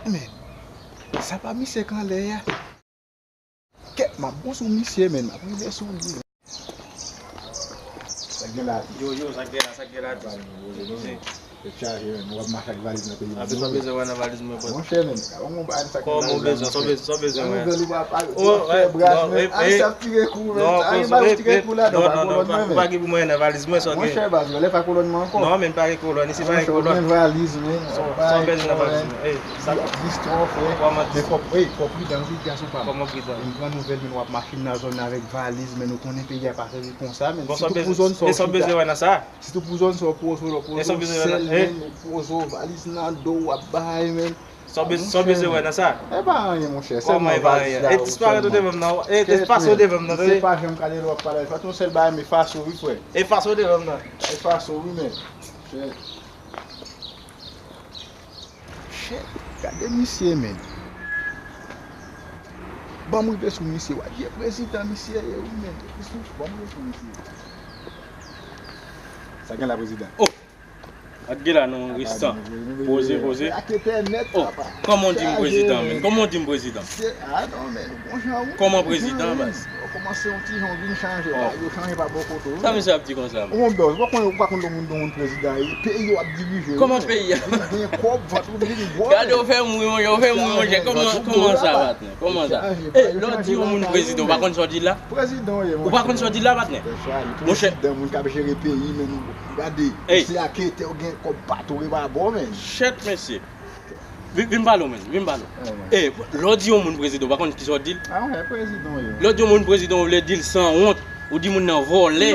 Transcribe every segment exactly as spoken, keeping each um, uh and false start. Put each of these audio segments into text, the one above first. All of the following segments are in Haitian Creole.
Men, sa pa misye k anlè a? Kèt, m ap bon sou misye, men, m ap rive sou li. Sa k gen la? Yo, yo, sa k gen la, sa k gen la? Tèt chaje, men, w ap mache ak valiz nan peyi m. Sa w bezwen wè nan valiz mwen, bro? Monchè, men, sa w bezwen, sa w bezwen wè? Nouvèl ou pa pale, ou ap fè bras, men, Ayisyen ap tire kou, men, sa gen bagay tire kou ladan, pa kolòn mwen, men. Ou pa gen pou mwen nan valiz mwen, sa w gen? Monchè, baz, lè pa kolòn mwen ankò. Non, men, pa gen kolòn, isi pa gen kolòn. Monchè, ou gen valiz, men. Sa w bezwen nan valiz mwen? Sa w ap di istwa, frè. Men fò, ey, fò w pridan, wi, gason pa m. Kòman pridan? M pran nouvèl, men, w ap mache nan zòn nan avèk valiz, men, ou konnen peyi a pa fèt pou konsa, men. Sitou pou zòn sa w chita. Sa w bezwen wè nan sa? Sitou pou zòn sa w poze w, poze w sèl, men, ou poze w valiz nan do w, w ap bay, men. Sa w bezwen wè nan sa? E pa anyen, monchè, sèlman valiz la. E disparèt ou devan m nan, e efase w devan m nan, tande? Misye pa janm gade lè w ap pale avè l. Fè yon sèl bagay, m efase w, wi, frè. Efase w devan m nan. Efase w, wi, men. Shit, gade misye, men. Ban m rive sou misye, w a di e prezidan misye ye, wi, men. Ban m rive sou misye. Sa gen la, prezidan? Oh! Ak gen la non, Ristan. Poze, poze. Oh, kòman w di m prezidan, men? Kòman w di m prezidan? Kòman prezidan, baz? Yo kòmanse yon ti jan vin chanje, yo chanje pa bò kote w. Sa misye ap di konsa, men? Ou pa konn, ou pa konn lè moun gen yon prezidan, peyi yo ap dirije. Kòman peyi a? Vin gen kòb, vant ou vin gwòl. Gade, ou fè m ri, monchè, ou fè m ri, monchè. Kòman, kòman sa, patnè? Kòman sa? E, lè w di yon moun prezidan, ou pa konn sa w di la? Prezidan w ye, monchè. Ou pa konn sa w di la, patnè? Monchè. Prezidan, moun k ap jere peyi, men, gade, se aketè, ou gen kòb patou e pa bò, men. Shit, mesye. Vin, vin pale w, men, vin pale w. E, lè w di yon moun prezidan, ou pa konn kisa w di l? Ah, wi, prezidan w ye. Lè w di yon moun prezidan, ou vle di l sanwont, ou di moun nan vòlè.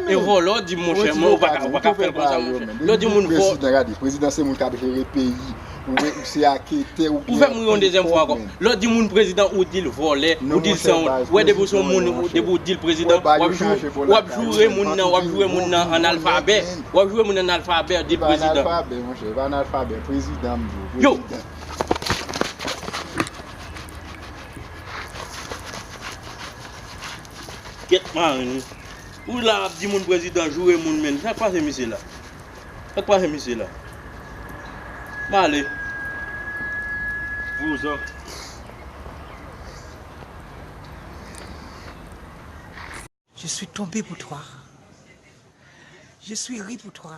E vòlè, w di, monchè, ou pa ka, ou pa ka fè l konsa, monchè. Lè w di yon moun vò- Prezidan, gade, prezidan se moun k ap jere peyi. Ou, ou se aketè, ou gen yon pil kòb, men. Ou fè m ri yon dezyèm fwa ankò. Lè w di moun prezidan, ou di l vòlè, ou di l sanwont. Ou wè, depi w se yon moun, depi w di l prezidan, w ap jou-, w ap joure moun nan, w ap joure moun nan an alfabè. W ap joure moun nan an alfabè, w di l prezidan. Alfabè, monchè, e pa analfabè, prezidan m di w, prezidan. Yo! Kèt maren wi. Ou la ap di moun prezidan joure moun, men. Sa k pase misye la? Sa k pase misye la? M ale. Vouzan. Je suis tombé pour toi. Je suis ri pour toi.